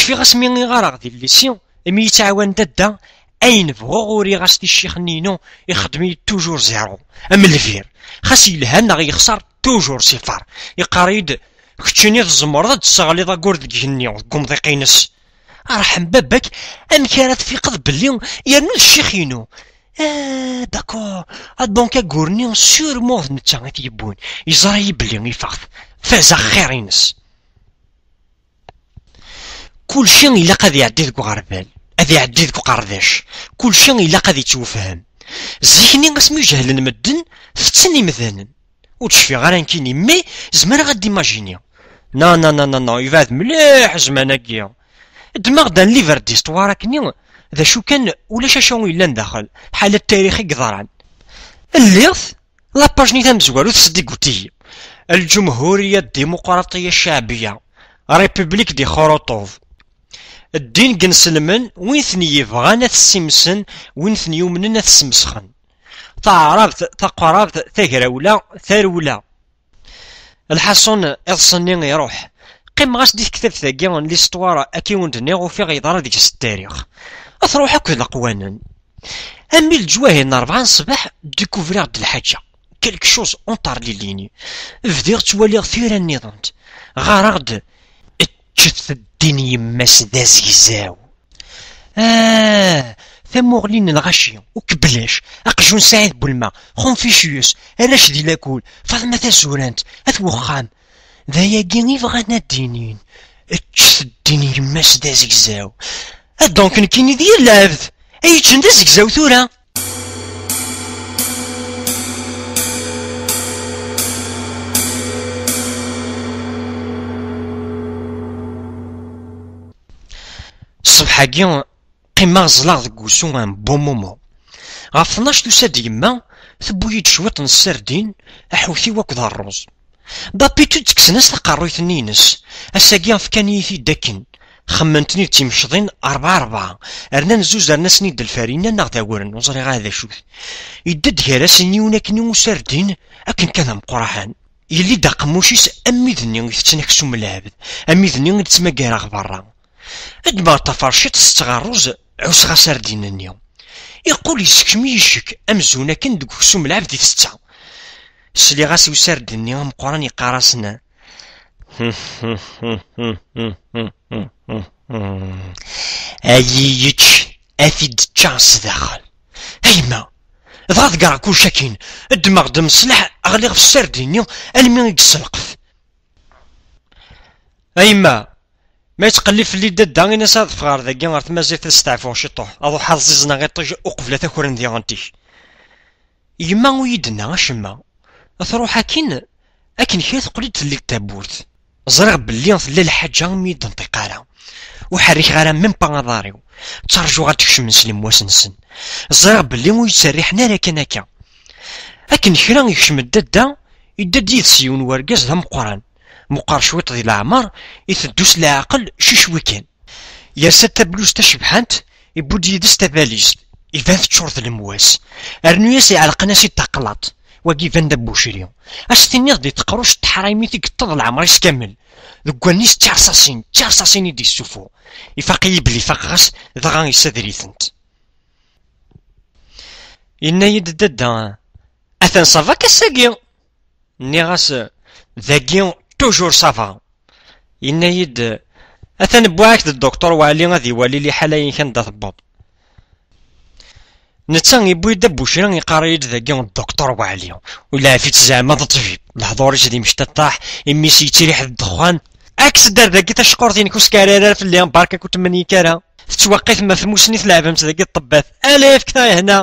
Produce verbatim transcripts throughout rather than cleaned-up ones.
Fiɣ asmi i ɣareɣ di lycée, imi yettɛawan dadda, ayen bɣuɣ uriɣ-as-t i ccix-nni-inu, ixeddem-iyi toujours zéro. Am lbir, xas yelha neɣ yexṣer, toujours ṣifar. Iqqar-iyi-d: "Keččini tzemreḍ ad d-tesseɣliḍ aggur deg igenni, deg umḍiq-ines." Arḥem baba-k, amek ara tfiqeḍ belli yernu d ccix-inu? Ah, d'accord. Ah, donc aggur-nni sûrement d netta i t-yewwin. Yeẓra-yi belli ifeɣ-t. Fazeɣ xir-ines. Kulci ilaq ad iɛeddi deg uɣerbal, ad iɛeddi deg uqerdac. Kulci ilaq ad ittwefhem. Zik-nni asmi jehlen medden, tetten imdanen. Ur d-cfiɣ ara nekkini, mais zemreɣ ad d-imajiniɣ. Non, non, non, non, non, yebɛed mliḥ zzman-agi. Ddmeɣ-d un livre d'histoire akkenni, d acu kan, ulac acu yellan daxel, ḥala tarix i yeḍran. Lliɣ-t, la page-nni tamezwarut tesdeggut-iyi. الجمهورية الديمقراطية الشعبية، République di Xurutub. Ddin n inselmen, win ten-yebɣan ad t-ssimsen, win ten-yumnen ad t-smesxen. Taɛrabt, taqrabt, tagrawla, tarewla. Lḥaṣun, iḍes-nni iruḥ. Qqimeɣ-as di tektabt-agi n l'histoire, akka i wen-d-nniɣ, ufiɣ yeḍra deg-s ttarix. Ad truḥ akk d leqwanen. Ami leǧwahir n rebɛa n ṣṣbeḥ, découvriɣ-d lḥaǧa. Quelque chose entre les lignes. Bdiɣ ttwaliɣ tira nniḍen. Ɣareɣ-d: "Ǧǧet ddin yemma-s d azegzaw." Ah, tamuɣli n lɣaci, ukeblac, aqjun Saɛid Bulma, Confucius, arrac di lakul, Faḍma Tazurant, at wexxam. D ayagi i bɣan ad d-inin: "Ǧǧet ddin yemma-s d azegzaw." Ah, donc nekkini d yir lɛebd ay yeǧǧen d azegzaw tura. Ṣṣbeḥ-agi, qqimeɣ ẓẓleɣ deg wusu un bon moment. Ɣef tnac tusa-d yemma, tewwi-yi-d cwiṭ n sserdin, aḥewtiw akked ṛṛuz. D'habitude, kksen-as taqerruyt-nni-ines. Ass-agi, fkan-iyi-t-id akken. Xemmen-ten-id d timecḍin, rebɛa rebɛa. Rnan zuzren-asen-id lfarina neɣ d awren, ur ẓriɣ ara d acu-t. Yedda-d gar-asen yiwen akken i userdin, akken kan d ameqqraḥan. Yelli-d aqemmuc-is am wid-nni itetten aksum n lɛebd, am wid-nni i d-ttmagareɣ berra. Ddmeɣ taferciṭ, setteɣ ṛṛuz, ɛusseɣ aserdin-nni. Iqqul yessekcem-iyi ccek, amzun akken deg uksum n lɛebd i tetta. Sliɣ-as i userdin-nni ameqqran yeqqar-asen: "Ay iyi-yečč, ad t-id-ččeɣ s daxel." A yemma, dɣa ḍegreɣ kullec akkin, ddmeɣ-d mmeslaḥ, ɣliɣ f sserdin-nni almi i yesselqef. A yemma, ma yettqellib fell-i dadda, ini-as ad ffɣeɣ ɣer dagi ɣer tmazirt ad steɛfuɣ ciṭuḥ, ad ruḥeɣ ad ẓiẓneɣ iṭij uqbel ad t-akren diɣen tik. Yemma ur yi-d-tenna acemma. Truḥ akkin, akken kra teqqel-d telli-d tawwurt. Ẓriɣ belli tella lḥaǧa imi ur yi-d-tenṭiq ara. Ur ḥerrikeɣ ara même pas aḍar-iw. Ttarjuɣ ad d-kecmen s lemwas-nsen. Ẓriɣ belli ur yi-ttserriḥen ara kan akka. Akken kra yekcem-d dadda, yedda-d yid-s yiwen wergaz d ameqqran. Meqqer cwiṭ di leɛmer, iteddu s leɛqel, cicwi kan. Yersa-d tabluzt tacebḥant, iwwi-d yid-s tabalizt, iban teččur d lemwas. Rnu-yas iɛelqen-as-id taqlaṭ, wagi iban d abucri. As-tiniḍ di teqruct teḥraymit i yeṭṭeḍ leɛmer-is kamel. Deg wallen-is d tirṣaṣin, d tirṣaṣin i d-yessufuɣ. Ifaq-iyi belli faqeɣ-as, dɣa yessader-itent. Yenna-yi-d dadda: "Atan ça va-k ass-agi?" Nniɣ-as: "Dagi toujours ça va." Yenna-yi-d: "Atan wwiɣ-ak-d Duktur Waɛli ad iwali liḥala-inek anda tewweḍ." Netta yewwi-d abucra, yeqqar-iyi-d dagi Duktur Waɛli, ulaɛef-itt zeɛma d ṭṭbib, lehdur-is d imecṭaṭṭaḥ, imi-s yettriḥ d ddexxan. Kkes-d ar dagi taceqqurt-inek, ur skaray ara fell-i, berka-k ur tmenyik ara. Tettwaqqit ma tmusni tleɛbem-tt dagi ṭṭebbat. Ala, efk-t-aɣ hna.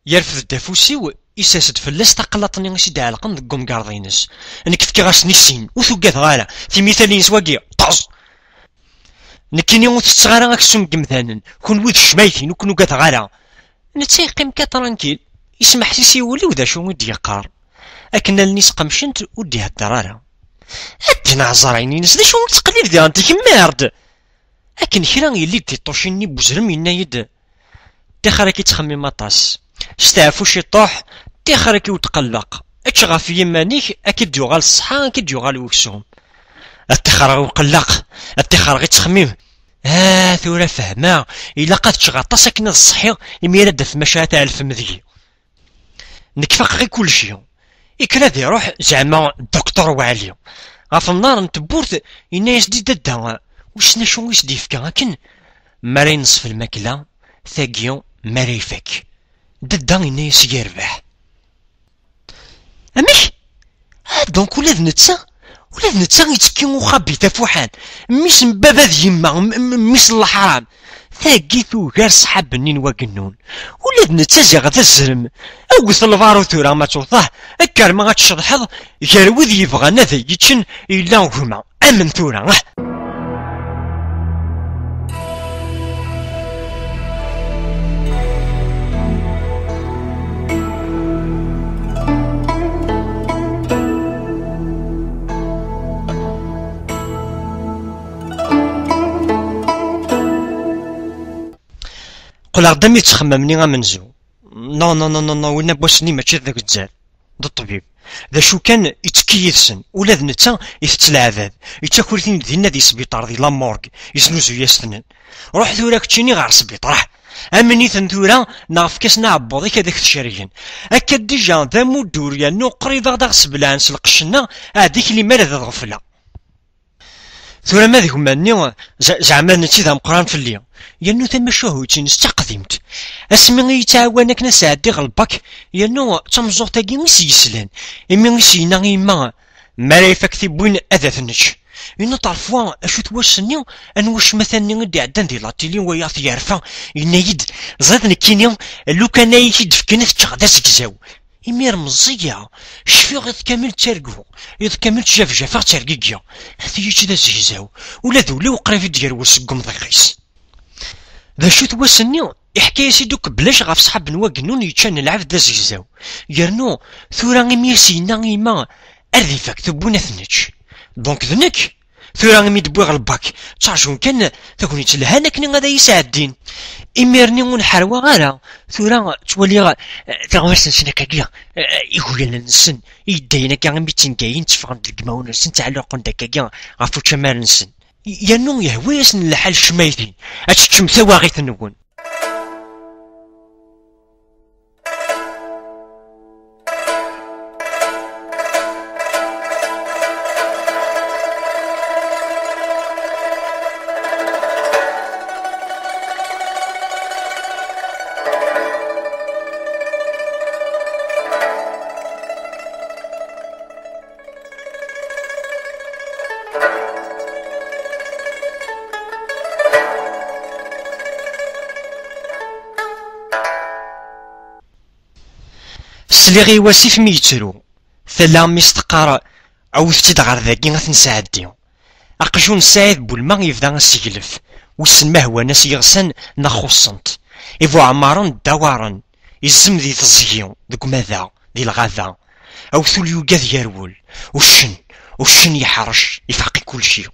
Yerfed-d afus-iw, isers-d fell-as taqlaṭ-nni i s-id-ɛelqen deg umgarḍ-ines. Nekk fkiɣ-asen i sin, ur t-ugadeɣ ara. Timital-ines wagi, ṭṭeẓ! Nekkini ur tetteɣ ara aksum n yemdanen. Kunwi d ccmaytin, ur ken-ugadeɣ ara. Netta yeqqim kan tranquille, yesmeḥsis i wul-iw d acu i d-yeqqar. Akken allen-is qemcent, ur d-ihedder ara. Ad d-neɛẓer ayen-ines, d acu i tettqellib diɣen, tkemmir-d? Akken kra yelli-d tiṭṭucin-nni n uzrem, yenna-yi-d: "Ṭixer akka i ttxemmim aṭas. Steɛfu ciṭuḥ, ṭixer akka ur tqelleq. Ečč ɣef yiman-ik, akka i d-yuɣal ṣṣeḥḥa, akka i d-yuɣal weksum." Ad ṭixreɣ i uqelleq, ad ṭixreɣ i ttxemmim. Ah, tura fehmeɣ. Ilaq ad ččeɣ aṭas akken ad ṣṣeḥiɣ, imi ara d-taf maca ad tɛelfem deg-i. Nekk faqeɣ i kulci. Ikker ad iruḥ, zeɛma, Doktor Waɛli. Ɣef nnar n tewwurt, yenna-yas-d i dadda, wissen acu i s-d-yefka akken, mi ara yenṣef lmakla, tagi, mi ara ifak. Dadda yenna-yas yerbeḥ. Amek? Ah, donc ula d netta, ula d netta yettekki uxabit afuḥan, mmi-s n baba d yemma, m-, m-, mmi-s n leḥram. Tagi tugar ṣṣḥab-nni n wagennun. Ula d netta ziɣ d azrem. Awget lbaṛud tura ma tewḍeḍ, akker ma ad tceḍḥeḍ gar wid yebɣan ad iyi-ččen yella gma. Amen tura, ah! Qqleɣ-d am yettxemmamni amenzu. Non, non, non, non, non, winna n wass-nni mačči d agzar. D ṭṭbib. D acu kan, ittekki yid-sen. Ula d netta itett leɛbad. Yettaker-iten-id dinna di sbiṭar, di la morgue. Yesnuzuy-asen-ten. Ruḥ tura keččini ɣer sbiṭar. Amen-iten tura, neɣ efk-asen aɛebbuḍ-ik ad ak-t-cergen. Akka dija d amuddur yernu qrib ad aɣ-sbelɛen s lqecc-nneɣ, ɛeddi-k limer ad ɣefleɣ. Tura ma d gma-nni, ze-, zeɛma d netta i d ameqqran fell-i. Yernu tamacahut-ines d taqdimt. Asmi i yi-ttɛawan akken ad sɛeddiɣ lbak, yernu d tameẓẓuɣt-agi i s-yeslan, imi i s-yenna i yemma, mi ara ifak tiwwin ad t-nečč. Yenna-d ɣef wa, acu-t wass-nni, anwa ccmata-nni i d-iɛeddan di la télé, wayeɣ-t yerfa, yenna-yi-d, ẓriḍ nekkini, lukan ay iyi-d-fken ad t-ččeɣ d azegzaw. Imir meẓẓiyeɣ, cfiɣ iḍ kamel ttarguɣ, iḍ kamel ttjafjafeɣ ttergigiɣ. Ata yečč d azegzaw, ula d ul-iw qrib i d-yerwel seg umḍiq-is. D acu-t wass-nni? Iḥka-yas-id akk belac ɣef ṣṣḥab n wagennun yeččan lɛebd d azegzaw. Yernu, tura imi as-yenna i yemma, ad ifak tewwin ad t-nečč. Donc d nekk. Tura imi d-wwiɣ lbak, ttarjun kan tagnit lhan akken ad iyi-sɛeddin. Imir-nni ur nḥerwa ara. Tura ttwaliɣ, eh, tiɣmert-nsen akkagi, eh, iguyalan-nsen, iddayen akka imi ttengayin, tteffɣen-d deg imawen-nsen, ttɛelluqen-d akkagi ɣef ucamar-nsen. Yernu yehwa-yasen lḥal ccmaytin, ad teččem tawaɣit-nwen. Sliɣ i wasif mi yettru. Tala mi s-teqqar, awit-tt-id ɣer dagi ad t-nesɛeddi. Aqjun n Saɛid Bulma yebda aseglef. Wissen ma hwan-as yiɣsan neɣ xuṣṣen-t. Ibuɛemmaren ddawaren. Izzem di teẓgi, deg umadaɣ, di lɣaba. Awtul yugad yerwel. Uccen, uccen yeḥrec, ifaq i kulci.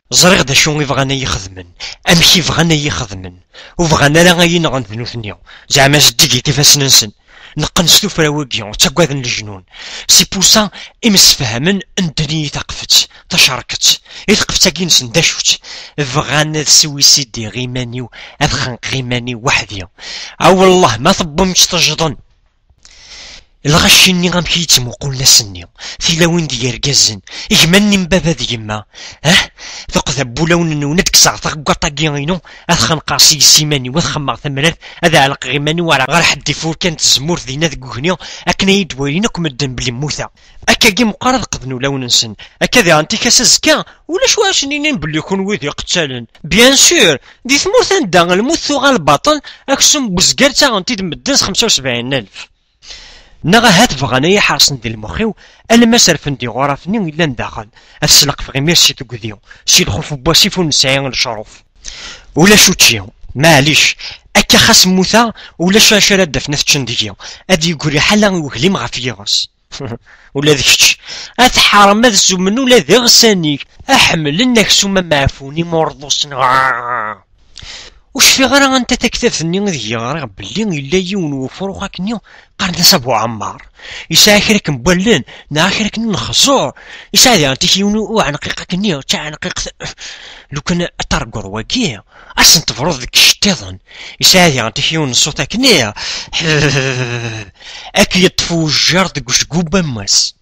Ẓriɣ d acu i bɣan ad yi-xedmen, amek i bɣan ad yi-xedmen. Ur bɣan ara ad yi-nɣen d nutni. Zeɛma zeddigit ifassen-nsen. Neqqen s tuffra-wagi, ttaggaden lejnun. Si pusa, imsefhamen, ndden-iyi taqfet, tacerket. I taqfet-agi-nsen d acu-tt? Bɣan ad swisidiɣ iman-iw, ad xenqeɣ iman-iw weḥd-i. A wellah, ma tewwim-tt tejḍen. Lɣaci-nni amek i yi-ttmuqulen ass-nni, tilawin d yergazen, gma-nni n baba d yemma. Ah, tuqda n wulawen-nwen ad kkseɣ taɣeggaṭ-agi-inu, ad xenqeɣ seg-s iman-iw, ad xemmeɣ tamrart, ad ɛelqeɣ iman-iw ɣer, ɣer ḥedd ifurkan n tzemmurt dinna deg ugni, akken ad yi-d-walin akk medden belli mmuteɣ. Akkagi meqqar ad qden ulawen-nsen. Akka diɣen tikas azekka, ulac wacu n-inin belli kunwi d iqettalen. Bien sûr, di tmurt anda lmut tuɣal baṭel, aksum n uzger ttaɣen-t-id medden s xemsa u sebɛin alef. Neɣ ahat bɣan ad yi-ḥersen di lmux-iw, alamma serfen-d iɣuraf-nni yellan daxel, ad sleqfeɣ imir si tugdi, si lxuf n wasif ur nesɛi lecruf. Ulac učči, maɛlic, akka xas mmuteɣ, ulac acu ara d-afen ad t-ččen deg-i, ad yegri ḥala i uglim ɣef yiɣes. Ula d kečč, ad tḥerrem ad zummen ula d iɣsan-ik, ad ḥemmlen aksum ameɛfun imurḍusen. Ur cfiɣ ara anta taktabt-nni ideg ɣriɣ belli yella yiwen n wefrux akkenni qqaren-as Abu Ɛemmar. Yesɛa kra akken n wallen, neɣ kra akken n lexẓur. Yesɛa diɣen tik yiwen uɛenqiq akkenni, d taɛenqiqt, lukan ad targuḍ wagi, ad sen-tebruḍ deg iceṭṭiḍen. Yesɛa diɣen tik yiwen n ṣṣut akkenni, ad k-yeṭṭef wejjiṛ deg uceggub ammas.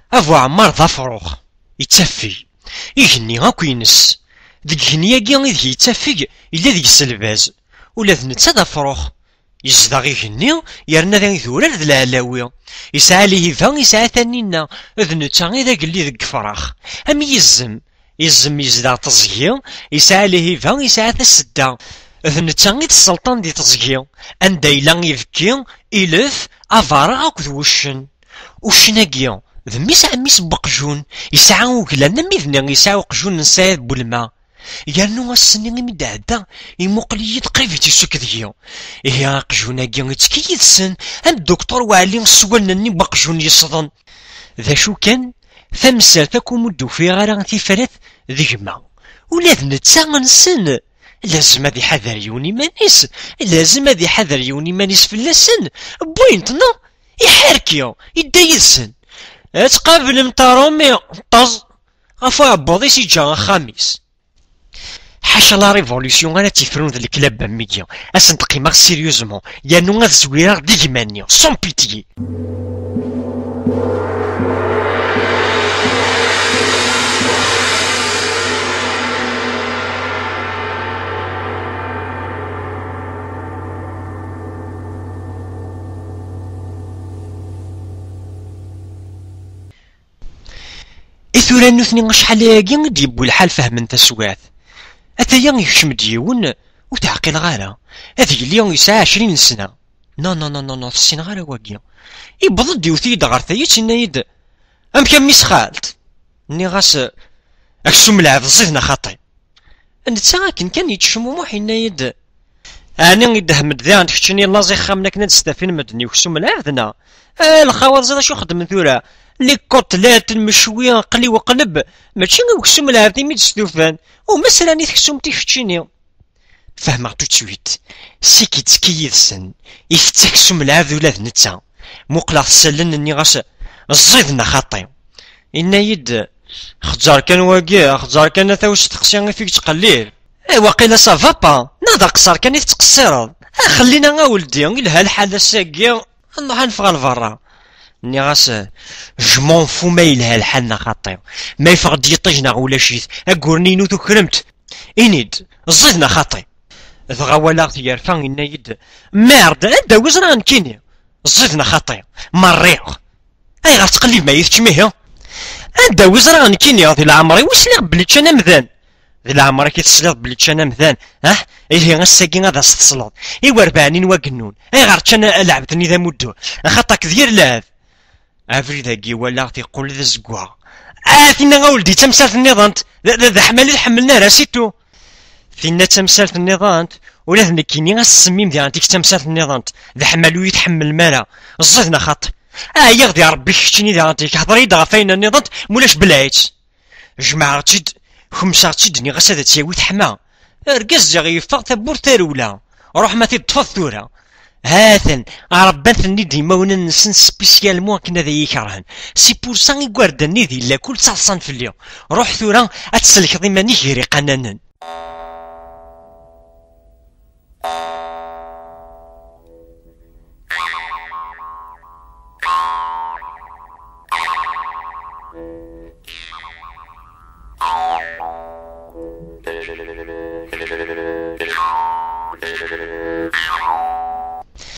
Abu Ɛemmar d afrux, yettafeg. Igenni akk ines. Deg igenni-agi ideg yettafeg, yella deg-s lbaz. Ula d netta d afrux. Yezdeɣ igenni, yerna d idurar d leɛlawi. Yesɛa Lihiba, yesɛa Taninna, d netta i d agellid deg ifrax. Am yizem, izem yezdeɣ teẓgi, yesɛa Lihiba, yesɛa tasedda. D netta i d sselṭan di teẓgi. Anda yella ibekki, ilef, abareɣ akked wuccen. Uccen-agi, d mmi-s ɛemmi-s n weqjun, yesɛa uglan am idni yesɛa uqjun n Saɛid Bulma. Yernu ass-nni imi d-ɛedda, imuqel-iyi-d qrib ittisuk deg-i. Ihi aqjun-agi ittekki yid-sen, am dduktur Waɛli s wallen-nni n weqjun yesḍen. D acu kan, tamsalt akk umi d-ufiɣ ara tifrat d gma. Ula d netta nessen. Lazem ad iḥader yiwen iman-is, lazem ad iḥader yiwen iman-is fell-asen. Wwin-t, neɣ iḥerki, idda yid-sen. Ad tqablem Tarumi, ṭṭeẓ, ɣef uɛebbuḍ-is iǧǧa axxam-is. Ḥaca la révolution ara tt-ifrun d leklab am wigi. Ad sent-qqimeɣ sérieusement, yernu ad zwireɣ d igma-nni, sans pitié. I tura nutni acḥal ayagi i d-yewwi lḥal fehmen taswiɛt. Ataya yekcem-d yiwen, ur t-ɛqileɣ ara. Ad yili yesɛa ɛecrin n sna. Non, non, non, non, non, ur t-ssineɣ ara wagi. Yewweḍ-d, iwet-iyi-d ɣer tayet, yenna-yi-d: "Amek a mmi-s xalt?" Nniɣ-as: "Aksum lɛebd ẓid neɣ xaṭi?" Netta akken kan yettcmumuḥ, yenna-yi-d: "Ɛni idehhem-d diɣen keččini laẓ ixxamen akken ad d-stafin medden i uksum lɛebd, neɣ? Eh, lxawa, teẓriḍ acu xeddmen tura? Likotlat, lmecwi, qli uqleb, mačči i uksum lɛebd imi d-stufan, uma sran i teksumt i keččini." Fehmeɣ tout de suite. Sik yettekki yid-sen, itett aksum lɛebd ula d netta. Muqleɣ-t s allen, nniɣ-as: "Ẓid neɣ xaṭi?" Yenna-yi-d: "Xezzeṛ kan wagi, xezzeṛ kan ata usteqsi i t-yettqellib. Eh, waqila ça va pas, neɣ d aqeṣṣer kan i tettqeṣṣireḍ? Ah, xellina a weldi, ilha lḥal ass-agi, ad nruḥ ad neffeɣ ɣer berra." Nniɣ-as: "Je m'en fous ma yelha lḥal neɣ xaṭi, ma yeffeɣ-d yiṭij neɣ ulac-it, aggur-nni-inu tukrem-t. Ini-d, ẓid neɣ xaṭi?" Dɣa walaɣ-t yerfa, yenna-yi-d: "Merde, anda wi ẓriɣ nekkini? Ẓid neɣ xaṭi? Ma rriɣ! Ayɣer tettqellibem-iyi keččem ihi? Anda wi ẓriɣ nekkini? Di leɛmer-iw i sliɣ belli ččan amdan." "Di leɛmer-ik i tesliḍ belli ččan amdan? Ah, ihi ass-agi ad as-tesleḍ i werbeɛnin wagennun. Ayɣer ččan lɛebd-nni d amuddu? Axaṭer akked yir lɛebd." Abrid-agi walaɣ-t iqqel d azeggaɣ. Ah, tinna a weldi d tamsalt nniḍen, d, d, d aḥmal i tḥemmlen ara, c'est tout. Tinna d tamsalt nniḍen, ula d nekkini ass-semmi-m diɣen tik d tamsalt nniḍen, d aḥmal ur yi-tḥemmlem ara. Ẓid neɣ xaṭi? Ɛyiɣ di Rebbi keččini diɣen tik, hḍer-iyi-d ɣef wayen nniḍen, mulac belɛit. Jemɛeɣ-tt-id, kemseɣ-tt-id, nniɣ-as ad tt-yawi teḥma. Argaz ziɣ yeffeɣ tawwurt tarewla. Ruḥ ma t-id-ṭṭfeḍ tura. Ha-t-an, ṛebban-ten-id imawlan-nsen spécialement akken ad iyi-kerhen. C'est pour ça igerdan-nni di lakul ttaḍsan fell-i. Ruḥ tura ad tselkeḍ iman-ik gar iqananen.